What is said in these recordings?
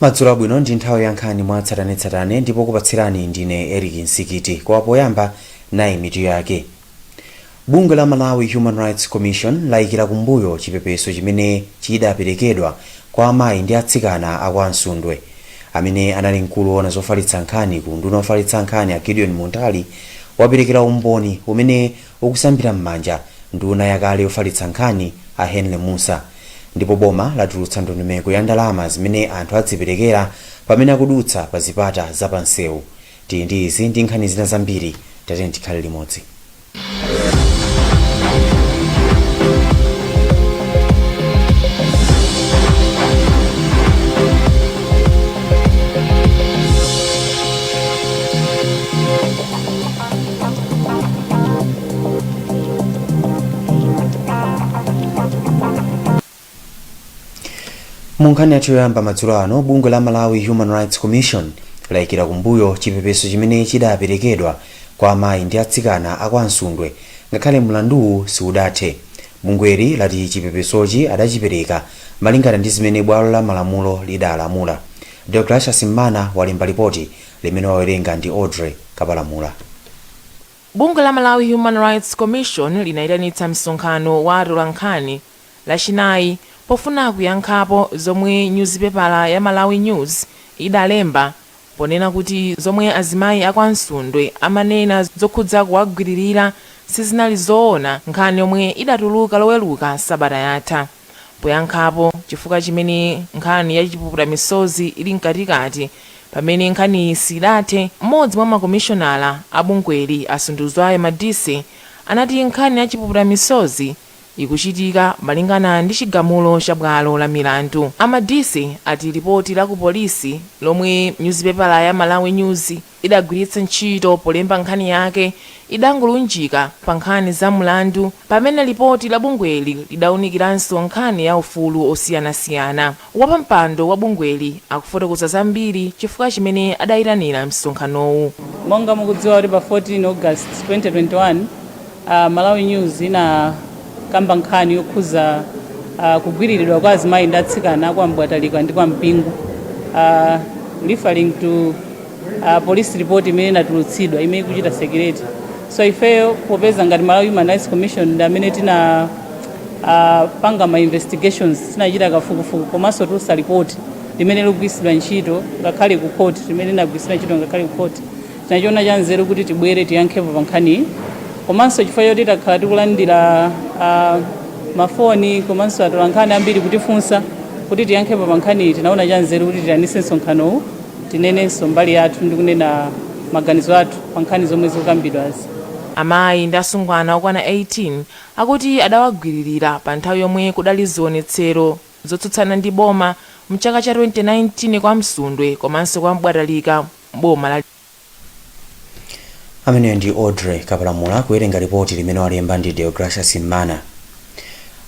Madzulo abwino. Ndi nthawi ya nkhani mwa tsatanetsatane ndipo kupatsirani ndine Eric Nsikiti. Kwa poyamba, nayi mitu yake. Bungwe la Malawi Human Rights Commission layikira kumbuyo chipepeso chimene chidaperekedwa kwa amayi ndi atsikana aku Ansundwe. Amene anali mkulu woona zofalitsa nkhani ku unduna wofalitsa nkhani, a Gideon Munthali, waperekera umboni umene ukusambira m'manja nduna yakale yofalitsa nkhani, a Henry Musa. Ndipo boma latulutsa ndondomeko ya ndalama zimene anthu adziperekera pamene akudutsa pa zipata zapamsewu. Tili ndi izi ndi nkhani zina zambiri, tatiyeni tikhale limodzi. Mu nkhani yathu yoyamba madzulo ano, bungwe la Malawi Human Rights Commission layikira kumbuyo chipepeso chimene chidaperekedwa kwa amayi ndi atsikana aku Ansundwe ngakhale mlanduwu siudathe. Bungweli lati chipepesochi adachipereka malingana ndi zimene bwalo la malamulo lidalamula. Deogratias Mmana walemba lipoti limene wawerenga ndi Audrey Kapalamula. Bungwe la Malawi Human Rights Commission linayitanitsa msonkhano wa atolankhani Lachinayi pofuna kuyankhapo zomwe nyuzipepala ya Malawi News idalemba ponena kuti zomwe azimayi a kwa Nsundwe amanena zokhudza kuwagwiririra sizinali zoona, nkhani yomwe idatuluka Loweruka sabata yatha. Poyankhapo chifukwa chimene nkhani ya chipuputamisozi ili mkatikati pamene nkhaniyi sidathe, mmodzi mwa makomishonala a bungweli, a Sunduzwayo Madise, anati nkhani ya chipuputamisozi ikuchitika malingana ndi chigamulo cha bwalo la milandu. A Madise ati lipoti la ku polisi lomwe nyuzipepala ya Malawi News idagwiritsa ntchito polemba nkhani yake idangolunjika pa nkhani za mlandu, pamene lipoti la bungweli lidaunikiranso nkhani ya ufulu osiyanasiyana. Wapampando wa bungweli akufotokoza zambiri chifukwa chimene adayitanira msonkhanowu. Monga mukudziwa kuti pa 14 August 2021, Malawi News inakamba nkhani yokhuza kugwiriridwa kwa azimayi ndi atsikana kwa Mbwatalika ndi kwa Mpingu, referring to police report imene inatulutsidwa imene ikuchita circulate. So ifeyo popeza ngati Malawi Human Rights Commission ndi amene tina panga ma investigations, tinachita kafukufuku komanso tulutsa report limene likugwiritsidwa ntchito ngakhale ku court, limene linagwiritsidwa ntchito ngakhale ku court, tinachiona cha nzeru kuti tibwere tiyankhepo pa nkhaniyi. Komanso chifukwa choti takhala tikulandira mafoni komanso atolankhani ambiri kutifunsa kuti tiyankhepo pa nkhaniyi, tinaona cha nzeru kuti tiyitanitse msonkhanowu, tinenenso mbali yathu ndi kunena maganizo athu pa nkhani zomwe zikukambidwazi. Amayi ndi asungwana okwana 18 akuti adawagwiririra pa nthawi yomwe kudali zionetsero zotsutsana ndi boma mchaka cha 2019 kwa Msundwe komanso kwa Mbwatalika m'boma la Ameneyo ndi Audrey Kapalamula kuwerenga ripoti limene walemba ndi Deogratias Mmana.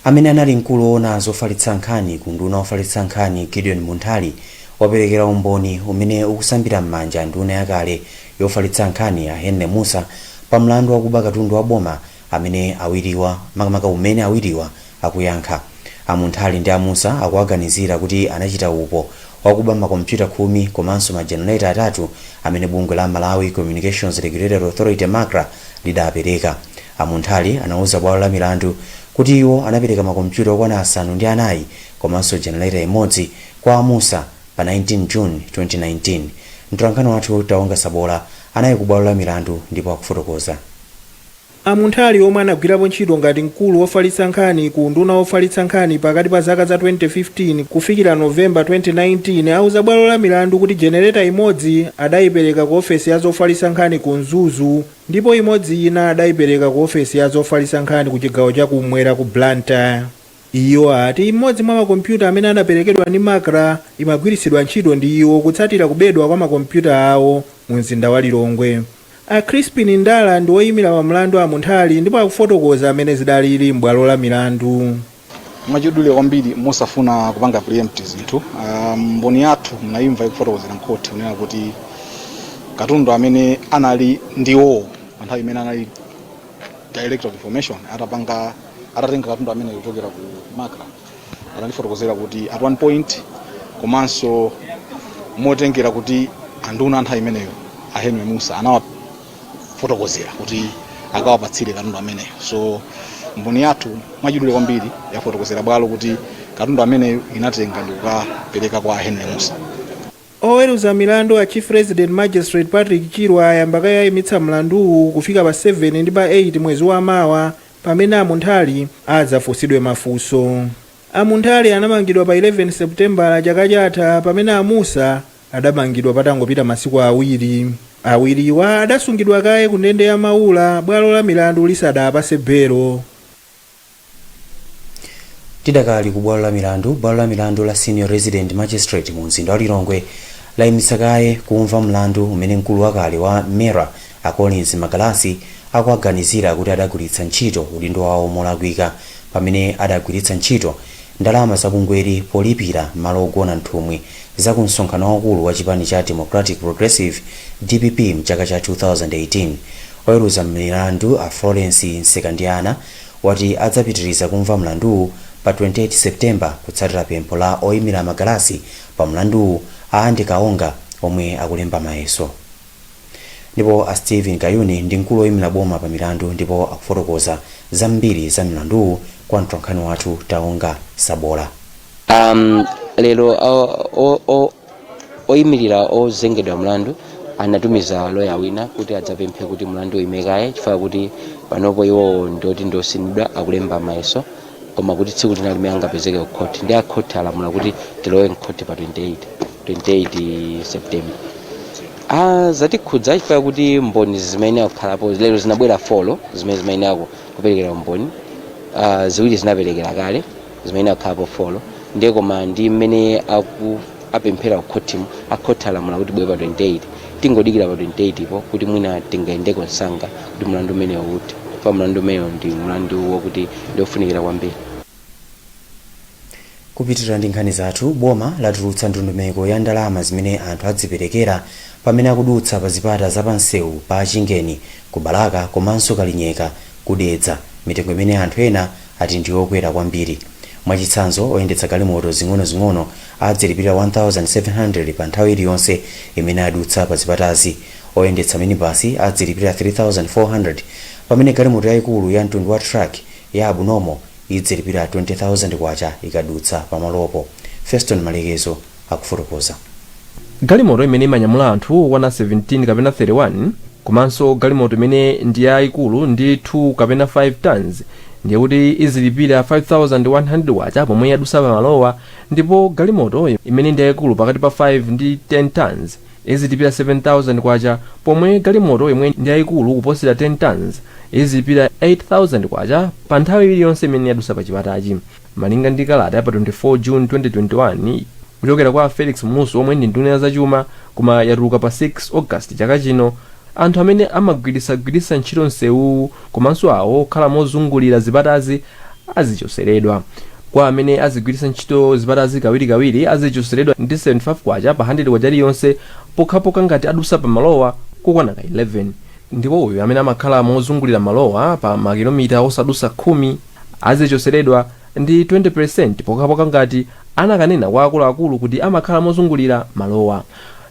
Amene anali mkulu woona zofalitsa nkhani ku unduna wofalitsa nkhani, Gideon Munthali, waperekera umboni umene ukusambira m'manja nduna yakale yofalitsa nkhani, a Henry Musa, pa mlandu wakuba katundu wa boma amene awiriwa, makamaka umene awiriwa akuyankha. A Munthali ndi a Musa akuwaganizira kuti anachita upo wakuba makompyuta 10 komanso ma generator atatu amene bungwe la Malawi Communications Regulatory Authority, MACRA, lidapereka. A Munthali anauza bwalo la milandu kuti iwo anapereka makompyuta okwana 4 komanso generator imodzi kwa a Musa pa 19 June 2019. Mtolankhani wathu Taonga Sabola anali ku bwalo la milandu ndipo akufotokoza. A Munthali, omwe anagwirapo ntchito ngati mkulu wofalitsa nkhani ku unduna wofalitsa nkhani pakati pa zaka za 2015 kufikira November 2019, auza bwalo la milandu kuti jenereta imodzi adayipereka ku ofesi ya zofalitsa nkhani ku Mzuzu ndipo imodzi ina adayipereka ku ofesi ya zofalitsa nkhani ku chigawo cha kumwera ku Blantyre. Iwo ati imodzi mwa makompyuta amene anaperekedwa ndi MACRA imagwiritsidwa ntchito ndi iwo kutsatira kubedwa kwa makompyuta awo mu mzinda wa Lilongwe. A Crispin Ndala ndi woyimira pa mlandu a Munthali ndipo akufotokoza amene zidalili m'bwalo la milandu. Mwachidule kwambiri, mosafuna kupanga preempt zinthu, mboni yathu mnayimva ikufotokozera mkhoti kunena kuti katundu amene anali ndiwo pa nthawi imene anali Director of Information, atapanga atatenga katundu amene kuchokera ku MACRA, anandifotokozera kuti at one point komanso Motengera kuti anduna nthawi imeneyo a Henry Musa anawafotokozera kuti akawapatsire katundu ameneyo. So mboni yathu mwachidule kwambiri yafotokozera bwalo kuti katundu ameneyo inatenga ndi kukapereka kwa Henry Musa. Oweruza milandu a Chief Resident Magistrate Patrick Chirwa ayamba kayayimitsa mlanduwu kufika pa 7 ndi pa 8 mwezi wa mawa, pamene aMunthali adzafunsidwe mafunso. AMunthali anamangidwa pa 11 Seputembala chaka chatha, pamene aMusa adamangidwa patangopita masiku awiri. Awiriwa adasungidwa kaye ku ndende ya Maula bwalo la milandu lisadapase belo. Tidakali ku bwalo la milandu, bwalo la milandu la Senior Resident Magistrate mu mzinda wa Lilongwe layimitsa kaye kumva mlandu umene mkulu wakale wa MERA a Collins Magalasi akuaganizira kuti adagwiritsa ntchito udindo wawo molakwika pamene adagwiritsa ntchito ndalama zabungweri polipira malo ogona nthumwi za ku msonkhano waukulu wa chipani cha Democratic Progressive, DPP, mchaka cha 2018. Oweruza milandu a Florence Nsekandiana wati adzapitiriza kumva mlanduwu pa 28 September, kutsatira pempho la oyimira Magalasi pa mlanduwu a Andy Kaonga omwe akulemba mayeso. Ndipo a Stephen Kayuni ndi mkulu oyimira boma pa milandu ndipo akufotokoza zambiri za milanduwu kwa mtolankhani wathu Taonga Sabola. Lero oyimirira ozengedwa mlandu anatumiza loya wina kuti adzapemphe kuti mlandu uyime kaye, chifukwa kuti panopo iwo ndoti ndosinidwa, akulemba mayeso, koma kuti tsiku lina limene angapezeke ku khoti. Ndi akhoti alamula kuti tilowe mkhoti pa 28 September. Zatikhudza chifukwa kuti mboni zimene akukhalapo lero zinabwera 4, zimene zimayenera kuperekera umboni. Ziwiri zinaperekera kale, zimene akukhalapo 4. Ndiye koma ndi mmene apemphera kukhotimo, akhoti alamula kuti bwe pa 28. Tingodikira pa 28 po kuti mwina tingayendeko msanga kuti mlandu umenewo uthe, pa mlandu umenewo ndi mlandu wokuti ndiofunikira kwambiri. Kupitirira ndi nkhani zathu, boma latulutsa ndondomeko ya ndalama zimene anthu adziperekera pamene akudutsa pa zipata zapamsewu pa Chingeni ku Balaka komanso Kalinyeka kuDedza, mitengo imene anthu ena ati ndiyokwera kwambiri. Mwachitsanzo, oyendetsa galimoto zing'onozing'ono adzilipira 1700 pa nthawi iliyonse imene adutsa pa zipatazi, oyendetsa minibasi adzilipira 3400, pamene galimoto yayikulu ya mtundu wa truck ya abunomo idzilipira 20,000 kwacha ikadutsa pamalopo. Feston Malekezo akufotokoza. Galimoto imene imanyamula anthu okwana 17 kapena 31 komanso galimoto imene ndi yayikulu ndi 2 kapena 5 tons ndiye kuti izilipira 5100 kwacha pomwe yadusa pamalowa, ndipo galimoto imene ndi yayikulu pakati pa 5 ndi 10 tons izilipira 7000 kwacha, pomwe galimoto imwe ndi yayikulu kuposera 10 tons izilipira 8000 kwacha pa nthawi iliyonse imene yadusa pa chipatachi. Malinga ndi kalata ya pa 24 June 2021 kuchokera kwa Felix Mlusu omwe ndi nduna ya zachuma, koma yatuluka pa 6 August chaka chino, anthu amene amagwirisagwirisa ntchito msewuwu komanso awo okhala mozungulira zipatazi azichoseredwa. Kwa amene azigwiritsa ntchito zipatazi kawirikawiri azichoseredwa ndi 75 kwacha pa 100 kwacha iliyonse, pokhapokha ngati adusa pa malowa kokwana ka 11, ndipo uyu amene amakhala mozungulira malowa pa makilomita osadusa 10 azichoseredwa ndi 20% pokhapokha ngati anakanena kwa akuluakulu kuti amakhala mozungulira malowa.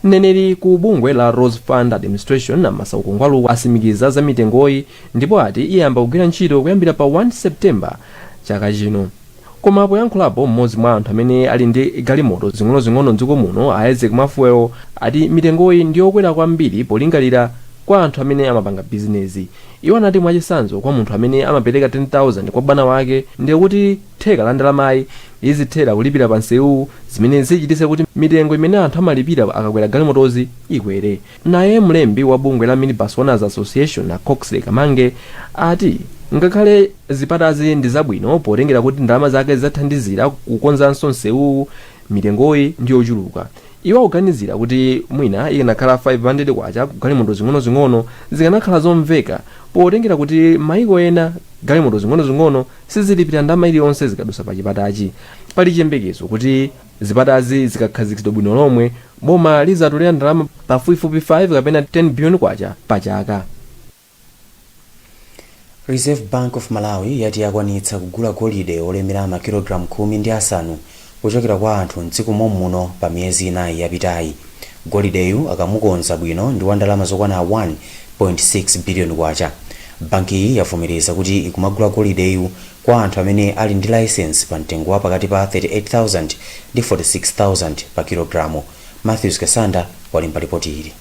Mneneri ku bungwe la Roads Fund Administration Masauko Ngwaluwa asimikiza za mitengoyi ndipo ati iyamba kugwira ntchito kuyambira pa 1 September chaka chino. Koma poyankhulapo, mmodzi mwa anthu amene ali ndi galimoto zing'onozingono mdziko muno, Isaac Mafuel, ati mitengoyi ndiyokwera kwambiri polingalira kwa anthu amene amapanga bizinezi. Iwo anati mwachitsanzo, kwa munthu amene amapereka 10,000 kwa bwana wake, ndiye kuti theka la ndalamayi izithera kulipira pa msewu, zimene zichititse kuti mitengo imene anthu amalipira akakwera galimotozi ikwere. Naye mlembi wa bungwe la Minibus Owners Association a Coxley Kamange ati ngakhale zipatazi ndi zabwino potengera kuti ndalama zake zidzathandizira kukonzanso msewuwu, mitengoyi ndi yochuluka. Iwo akuganizira kuti mwina ikanakhala 500 kwacha galimoto zing'onozingono zikanakhala zomveka, potengera kuti maiko ena galimoto zing'onozingono sizilipira ndalama iliyonse zikadusa pa chipatachi. Pali chiyembekezo kuti zipatazi zikakhazikitsidwa bwino lomwe, boma lizatolera ndalama pafupifupi 5 kapena 10 billion kwacha pa chaka. Reserve Bank of Malawi yati yakwanitsa kugula golide olemera makilogalamu 15 kuchokera kwa anthu mdziko mommuno pa miyezi 4 yapitayi. Golideyu akamukonza bwino ndi wa ndalama zokwana 1.6 billion kwacha. Bankiyi yavomereza kuti ikumagula golideyu kwa anthu amene ali ndi license pa mtengo wa pakati pa 38,000 ndi 46,000 pa kilogalamu. Matthews Kasanda walemba ripoti ili.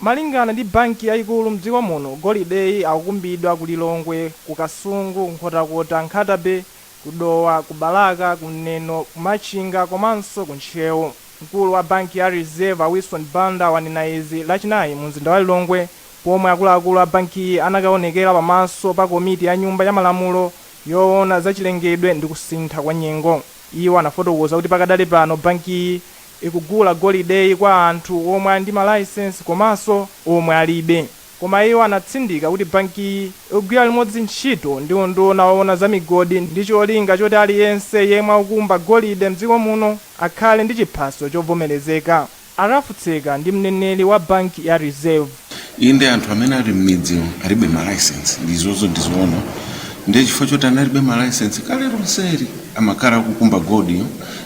Malingana ndi banki yayikulu mdziko muno, golideyi akukumbidwa ku Lilongwe, ku Kasungu, Nkhotakota, Nkhata Bay, ku Dowa, ku Balaka, ku Neno, ku Machinga komanso ku Ntcheu. Mkulu wa banki ya Reserve, Wilson Banda, wanena izi Lachinayi mu mzinda wa Lilongwe pomwe akuluakulu a bankiyi anakaonekera pamaso pa komiti ya nyumba ya malamulo yoona zachilengedwe ndi kusintha kwa nyengo. Iwo anafotokoza kuti pakadali pano bankiyi ikugula golideyi kwa anthu omwe ali ndi malaisensi komanso omwe alibe. Koma iwo anatsindika kuti bankiyi ikugwira limodzi ntchito ndi unduna woona za migodi ndi cholinga choti aliyense yemwe akukumba golide mdziko muno akhale ndi chiphaso chovomerezeka. Arafutseka ndi mneneri wa banki ya Reserve. Inde, anthu amene ali m'midzi alibe malaisensi, ndizozo ndizoona. Ndiye chifukwa choti analibe malaisensi kale lonseli, amakhala akukumba golide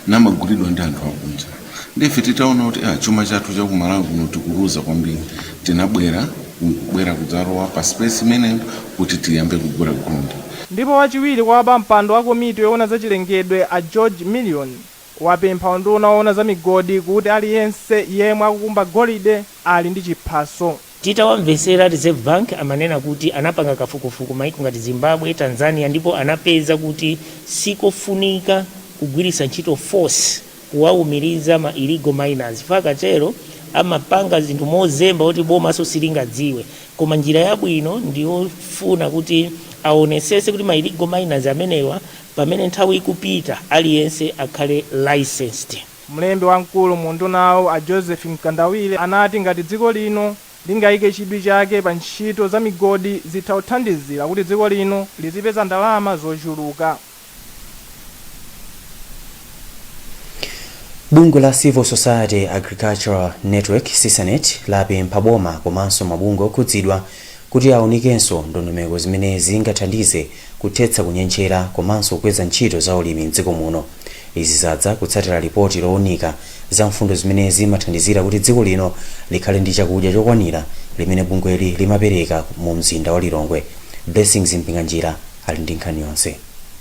namagulidwa ndi anthu akunja. Ndife titaona kuti chuma chathu chakumalawi kuno tikuluza kwambiri, tinabwera kubwera kudzalowa pa space imeneyo kuti tiyambe kugula gold. Ndipo wachiwiri kwa wapampando wa komiti yoona zachilengedwe, a George Million, wapempha unduna woona za migodi kuti aliyense yemwe akukumba golide ali ndi chiphaso. Titawamvesera Reserve Bank, amanena kuti anapanga kafukufuku maiko ngati Zimbabwe, Tanzania, ndipo anapeza kuti sikofunika kugwiritsa ntchito force kuwawumiriza ma illegal miners. Fakatero amapanga zinthu mozemba kuti bomaso silingadziwe, koma njira yabwino ndiyofuna kuti aonesese kuti ma illegal miners amenewa, pamene nthawi ikupita, aliyense akhale licensed. Mlembi wamkulu mu undunawo, a Joseph Mkandawire, anati ngati dziko lino lingayike chidwi chake pa ntchito za migodi, zitha kuthandizira kuti dziko lino lizipeza ndalama zochuluka. Bungwe la Civil Society Agricultural Network, CISANET, lapempha boma komanso mabungwe okhudzidwa kuti aunikenso ndondomeko zimene zingathandize kuthetsa kunyentchera komanso kukweza ntchito za ulimi mdziko muno. Izi zadza kutsatira ripoti lowunika za mfundo zimene zimathandizira kuti dziko lino likhale ndi chakudya chokwanira limene bungweli limapereka mu mzinda wa Lilongwe. Blessings Mpinganjira ali ndi nkhani yonse.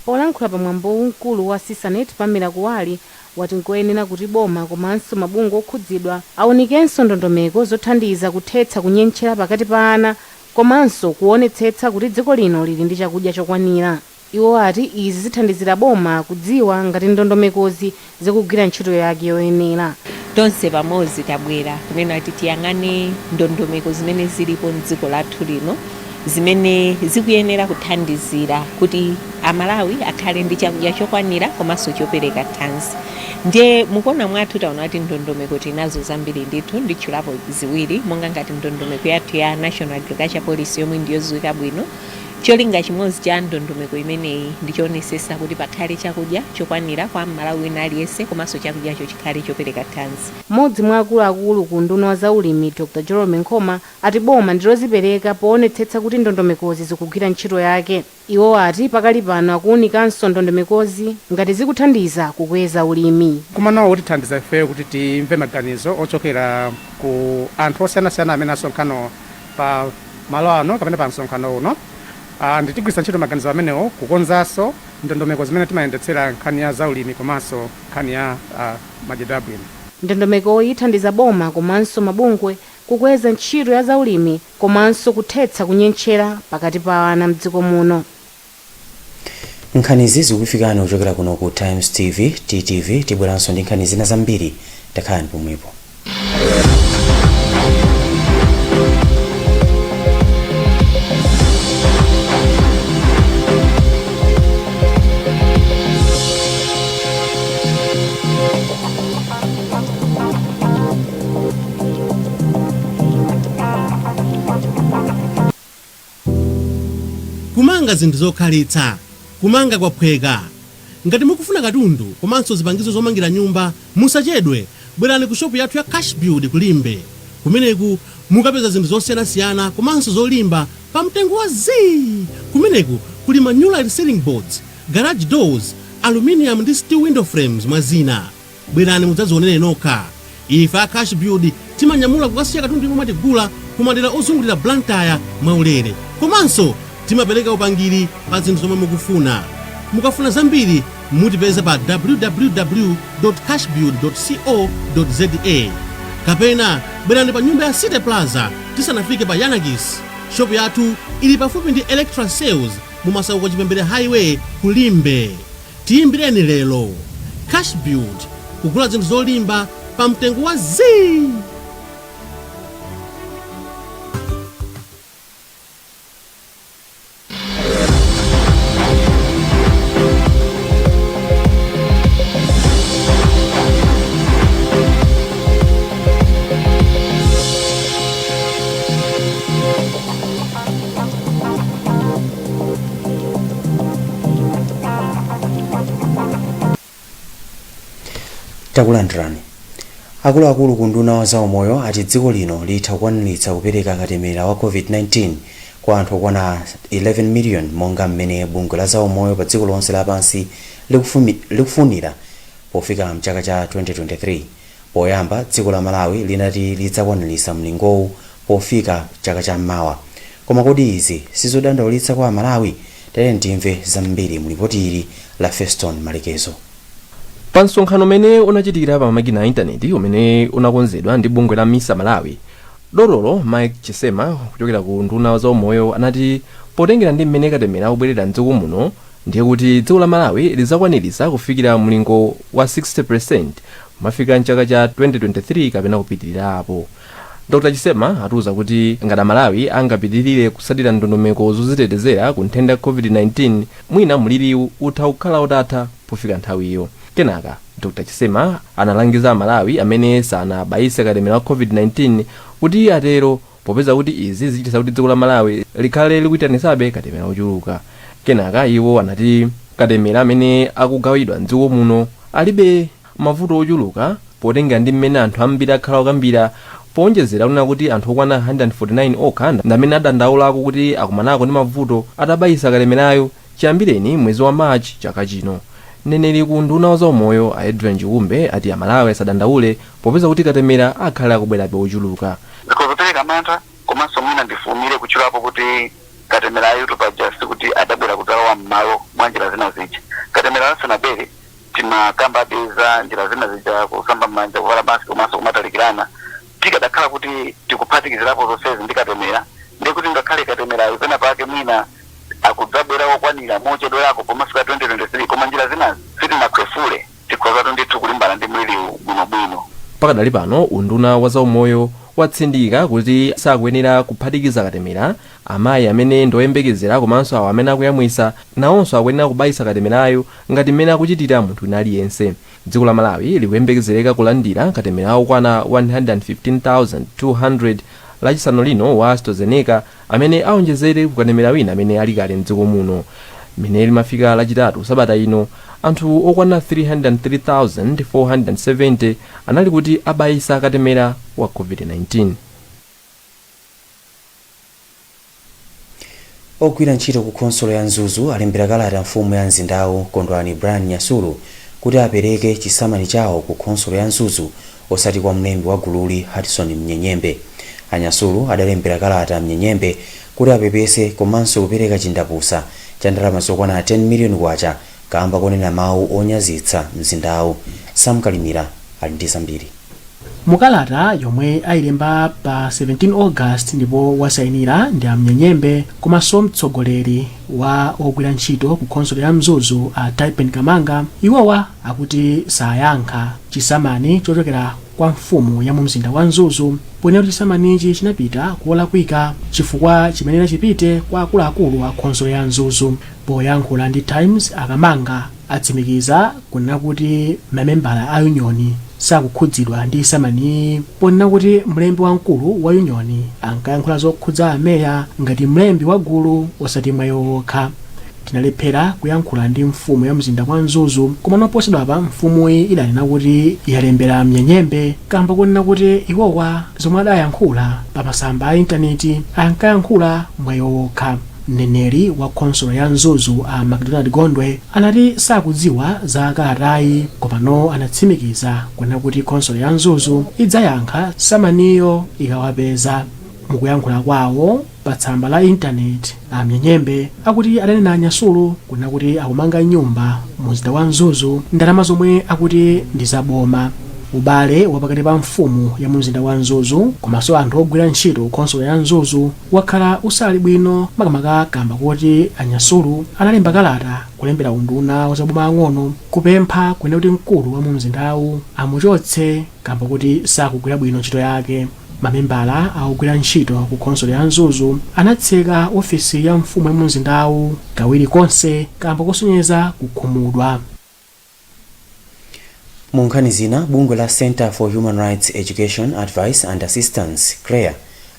Polankhula pamwambo, mkulu wa CISANET, Pamela Kuwali, wati nkoyenera kuti boma komanso mabungwe okhudzidwa aunikenso ndondomeko zothandiza kuthetsa kunyentchera pakati pa ana komanso kuonetsetsa kuti dziko lino lili ndi chakudya chokwanira. Iwo ati izi zithandizira boma kudziwa ngati ndondomekozi zikugwira ntchito yake yoyenera. Tonse pamodzi tabwera kunena kuti tiyang'ane ndondomeko zimene zilipo mdziko lathu lino zimene zikuyenera kuthandizira kuti Amalawi akhale ndi chakudya chokwanira komanso chopereka thanzi. Ndiye mukuona mwathu taona kuti ndondomeko tinazo zambiri ndithu. Nditchulapo ziwiri, monga ngati ndondomeko yathu ya National Agriculture Policy yomwe ndiyodziwika bwino. Cholinga chimodzi cha ndondomeko imeneyi ndichoonesesa kuti pakhale chakudya chokwanira kwa Mmalawi wina aliyense komanso chakudyacho chikhale chopereka thanzi. Mmodzi mwa akuluakulu ku unduna wa zaulimi, Dr Jerome Nkhoma, ati boma ndilozipereka poonetsetsa kuti ndondomekozi zikugwira ntchito yake. Iwo ati pakali pano akuwunikanso ndondomekozi ngati zikuthandiza kukweza ulimi. Kumanowo kutithandiza ifeyo kuti timve maganizo ochokera ku anthu osiyanasiyana amene asonkhano pa malo ano kapena pa msonkhano uno. Nditigwiritsa ntchito maganizo amenewo kukonzanso ndondomeko zimene timayendetsera nkhani ya zaulimi komanso nkhani ya madyedwe abwino. Ndondomekoyi ithandiza boma komanso mabungwe kukweza ntchito ya zaulimi komanso kuthetsa kunyentchera pakati pa ana mdziko muno. Nkhanizi zikufikani kuchokera kuno ku Times TV, TTV. Tibweranso ndi nkhani zina zambiri, takhalani pomwepo. Kumanga zinthu zokhalitsa, kumanga kwaphweka. Ngati mukufuna katundu komanso zipangizo zomangira nyumba, musachedwe, bwerani ku shopu yathu ya Cash Build kulimbe. Kumeneku mukapeza zinthu zosiyanasiyana komanso zolimba pa mtengo wa zii. Kumeneku kuli ma new light ceiling boards, garage doors, aluminium ndi steel window frames, mwa zina. Bwerani mudzadzionere nokha. Ife a Cash Build timanyamula kukasiya katundu yemwe mwatigula ku madera ozungulira Blantyre mwaulere, komanso timapereka upangiri pa zinthu zomwe mukufuna. Mukafuna zambiri mutipeza pa www cashbuild co za, kapena bwerani pa nyumba ya City Plaza tisanafike pa Yanakis. Shopu yathu ili pafupi ndi Electra Sales mu Masauko Chipembere Highway ku Limbe. Tiyimbireni lero. Cash Build, kugula zinthu zolimba pa mtengo wa zii. Takulandirani. Akuluakulu ku unduna wa zaumoyo ati dziko lino litha kukwaniritsa kupereka katemera wa COVID-19 kwa anthu okwana 11 million, monga mmene bungwe la zaumoyo pa dziko lonse lapansi likufunira pofika mchaka cha 2023. Poyamba dziko la Malawi linati lidzakwaniritsa mlingowu pofika chaka cha mmawa. Koma kodi izi sizodandaulitsa kwa Amalawi? Tiyeni timve zambiri mu lipoti ili la Feston Malekezo. Pa msonkhano umene unachitikira pa makina a intaneti umene unakonzedwa ndi bungwe la MISA Malawi, Dotolo Mike Chisema kuchokera ku unduna wa zaumoyo anati potengera ndi mmene katemera akubwerera mdziko muno, ndiye kuti dziko la Malawi lidzakwaniritsa kufikira mlingo wa 60% kumafika mchaka cha 2023 kapena kupitirira apo. Dr Chisema atiuza kuti ngati Amalawi angapitirire kutsatira ndondomeko zozitetezera ku nthenda ya COVID-19, mwina mliriwu utha kukhala utatha pofika nthawiyo. Kenaka Dr Chisema analangiza Amalawi amene sanabayise katemera wa COVID-19 kuti atero, popeza kuti izi zichititsa kuti dziko la Malawi likhale likuitanisabe katemera ochuluka. Kenaka iwo anati katemera amene akugawidwa mdziko muno alibe mavuto ochuluka potengera ndi mmene anthu ambiri akhala akukambira, powonjezera kunena kuti anthu okwana 149 okha ndi amene adandaulako kuti akumanako ndi mavuto atabayisa katemerayo chiyambireni mwezi wa March chaka chino. Mneneri ku unduna wa zaumoyo a Adrian Chikumbe ati Amalawi asadandaule popeza kuti katemera akhale akubwerabe ochuluka. Zikhoza mantha, komanso mwina ndifulumire kutchulapo kuti katemerayu paja sikuti adabwera kudzalowa m'malo mwa njira zina zija. Katemera asanabwere timakambabe za njira zina zija, kusamba m'manja, kuvala mask komanso kumatalikirana. Tikadakhala kuti tikuphatikizirapo zonsezi ndi katemera, ndiye kuti ngakhale katemerayo pena pake mwina akudzabwera okwanira mochedwerako pomafika 2023, koma njira zinazi sitinakhwefule, tikhozatu ndithu kulimbana ndi mliriwu bwinobwino. Pakadali pano unduna wa zaumoyo watsindika kuti sakuyenera kuphatikiza katemera. Amayi amene ndi oyembekezera komanso awo amene akuyamwisa nawonso akuyenera kubayisa katemerayo ngati mmene akuchitira munthu wina aliyense. Dziko la Malawi likuyembekezereka kulandira katemera okwana 115,200 Lachisanu lino wa AstraZeneca, amene aonjezere kukatemera wina amene ali kale mdziko muno. Mmene limafika Lachitatu sabata ino, anthu okwana 303,470 anali kuti abayisa katemera wa COVID-19. Ogwira ntchito ku khonsolo ya Mzuzu alembera kalata mfumu ya mzindawu, Kondwani Brian Nyasulu, kuti apereke chisamani chawo ku khonsolo ya Mzuzu osati kwa mlembi wa gululi, Hudson Mnyenyembe. A Nyasulu adalembera kalata Mnyenyembe kuti apepese komanso kupereka chindapusa cha ndalama zokwana 10 million kwacha kamba konena mawu onyazitsa mzindawu. Sam Kalimira ali ndi zambiri. Mukalata yomwe ayilemba pa 17 August ndipo wasayinira ndi a Mnyenyembe komanso mtsogoleri wa ogwira ntchito ku khonsolo ya Mzuzu a Taipen Kamanga, iwowa akuti sayankha chisamani chochokera kwa mfumu ya mu mzinda wa Mzuzu, ponena kuti chisamanichi chinapita kolakwika chifukwa chimenera chipite kwa akuluakulu a khonsolo ya Mzuzu. Poyankhula ndi Times, a Kamanga atsimikiza kunena kuti mamembala a union sakukhudzidwa ndi samaniyi, ponena kuti mlembi wamkulu wa union ankayankhula zokhudza ameya ngati mlembi wa gulu osati mwa iwo okha. Tinalephera kuyankhula ndi mfumu ya mzinda wa Mzuzu, koma noposedwapa mfumuyi idanena kuti yalembera Mnyenyembe kamba kunena kuti iwowa zomwe adayankhula pa masamba a intaneti ankayankhula mwa iwo okha. Mneneri wa khonsolo ya Mzuzu a Macdonald Gondwe anati sakudziwa za kalatayi, komano anatsimikiza kunena kuti khonsolo ya Mzuzu idzayankha samaniyo ikawapeza. Mukuyankhula kwawo pa tsamba la intaneti, a Mnyenyembe akuti adanena Anyasulu kunena kuti akumanga nyumba mu mzinda wa Mzuzu ndalama zomwe akuti ndi zaboma. Ubale wapakati pa mfumu ya mu mzinda wa Mzuzu komanso anthu ogwira ntchito khonsolo ya Mzuzu wakhala usali bwino, makamaka kamba kuti Anyasulu analemba kalata kulembera unduna wa zaboma ang'ono kupempha kunena kuti mkulu wa mu mzindawu amuchotse kamba kuti sakugwira bwino ntchito yake. Mamembala akugwira ntchito ku khonsolo ya Mzuzu anatseka ofisi ya mfumu ya mu mzindawu kawiri konse kamba kosonyeza kukhumudwa. Mu nkhani zina, bungwe la Center for Human Rights Education, Advice and Assistance, CHREAA,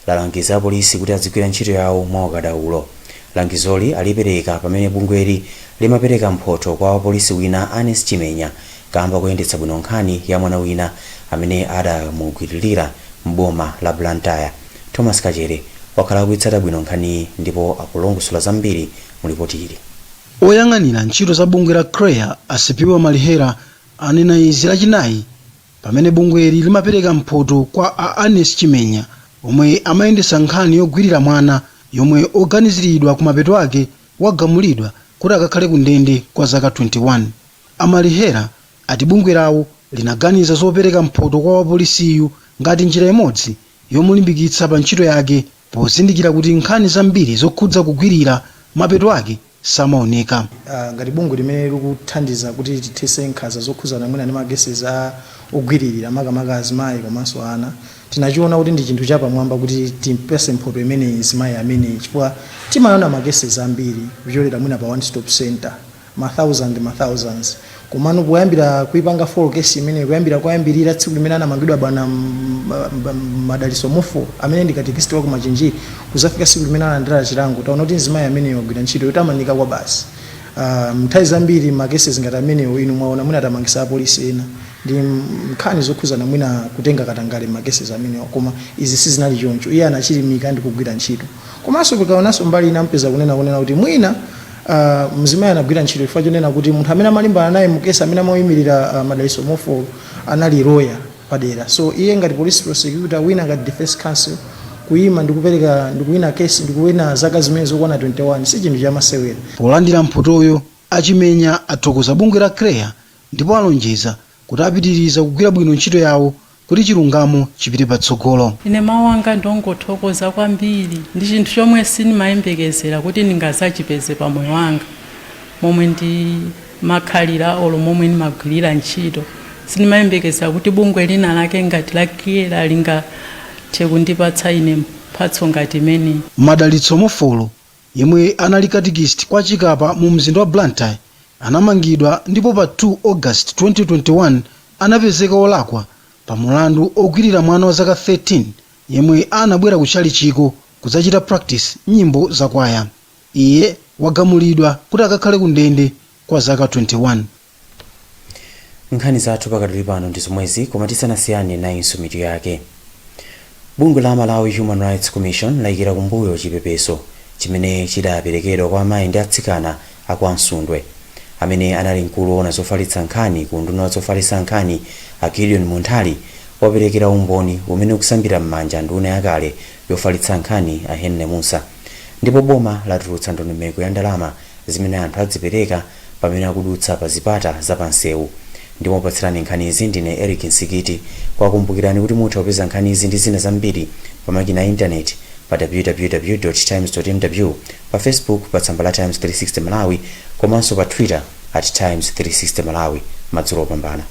lalangiza apolisi kuti adzigwira ntchito yawo mwaukadaulo. Langizoli alipereka pamene bungweli limapereka mphotho kwa wapolisi wina, Anes Chimenya, kamba kuyendetsa bwino nkhani ya mwana wina amene adamugwiririra m'boma la Blantyre. Thomas Kachere wakhala akuitsata bwino nkhaniyi ndipo akulongosola zambiri mu ripoti ili. Oyang'anira ntchito za bungwe la CHREAA, Asipiwa Malihera, anena izi Lachinayi pamene bungweli limapereka mphoto kwa a Anes Chimenya omwe amayendetsa nkhani yogwirira mwana yomwe oganiziridwa kumapeto ake wagamulidwa kuti akakhale ku ndende kwa zaka 21. Amalihera ati bungwe lawo linaganiza zopereka mphoto kwa wapolisiyu ngati njira imodzi yomulimbikitsa pa ntchito yake, pozindikira kuti nkhani zambiri zokhudza kugwirira mapeto ake samaoneka. Ngati bungwe limene likuthandiza kuti tithetse nkhanza zokhuzana mwina ndi ma cases a ogwiririra, makamaka azimayi komanso ana, tinachiona kuti ndi chinthu chapamwamba kuti timpese mphoto imeneyi azimayi ameneyi, chifukwa timaona ma cases ambiri kuchokera mwina pa one stop center, ma thousand, ma thousands, komano kuyambira kuipanga follow case imeneyi, kuyambira kuyambirira tsiku limene anamangidwa bwana Madaliso Mofo amene ndi katekisiti wa ku Machinjiri, kuzafika tsiku limene analandira chilango, taona kuti mzimayi ameneyo wagwira ntchito yotamandika kwa basi. Nthawi zambiri ma cases ngati amenewo, inu mwaona mwina atamangisa apolisi ena ndi nkhani zokhuzana mwina kutenga katangale ma cases amenewo, koma izi sizinali choncho. Iye anachilimika ndi kugwira ntchito. Komanso tikaonanso mbali ina, mpeza kunena kuti mwina mzimayi anagwira ntchito chifukwa chonena kuti munthu amene amalimbana naye mu case, amene amayimirira Madaliso Mofolo, anali lawyer padera. So iye ngati police prosecutor, wina ngati defense counsel, kuyima ndikupereka ndikuwina case, ndikuwina zaka zimene zokwana 21, si chinthu chamasewera. Polandira mphotoyo, Achimenya athokoza bungwe la CHREAA ndipo alonjeza kuti apitiriza kugwira bwino ntchito yawo kuti chilungamo chipite patsogolo. Ine mawu anga ndongothokoza kwambiri. Ndi chinthu chomwe sindimayembekezera kuti ndingazachipeze pa moyo wanga. Momwe ndimakhalira olo momwe ndimagwirira ntchito, sindimayembekezera kuti bungwe lina lake ngati la CHREAA lingathe kundipatsa ine mphatso ngati imeneyi. Madalitso Mofolo, yemwe anali katikist kwa Chikapa mu mzinda wa Blantyre, anamangidwa ndipo pa 2 August 2021 anapezeka olakwa pa mulandu ogwirira mwana wa zaka 13 yemwe anabwera ku tchalichiko kudzachita practice nyimbo zakwaya. Iye wagamulidwa kuti akakhale ku ndende kwa zaka 21. Nkhani zathu pakatuli pano ndi zomwezi, koma tisanasiyane, nayinso mitu yake. Bungwe la Malawi Human Rights Commission layikira kumbuyo chipepeso chimene chidaperekedwa kwa amayi ndi atsikana aku Ansundwe. Amene anali mkulu woona zofalitsa nkhani ku unduna wa zofalitsa nkhani, a Gideon Munthali, waperekera umboni umene ukusambira m'manja nduna yakale yofalitsa nkhani a Henry Musa. Ndipo boma latulutsa ndondomeko ya ndalama zimene anthu adzipereka pamene akudutsa pa zipata zapansewu. Ndipo patsirani nkhanizi ndine Eric Nsikiti. Kwakumbukirani kuti mutha kupeza nkhanizi ndi zina zambiri pa makina a intaneti pa www times mw, pa Facebook pa tsamba la Times 360 Malawi, komanso pa Twitter @Times360 Malawi. Madzulo opambana.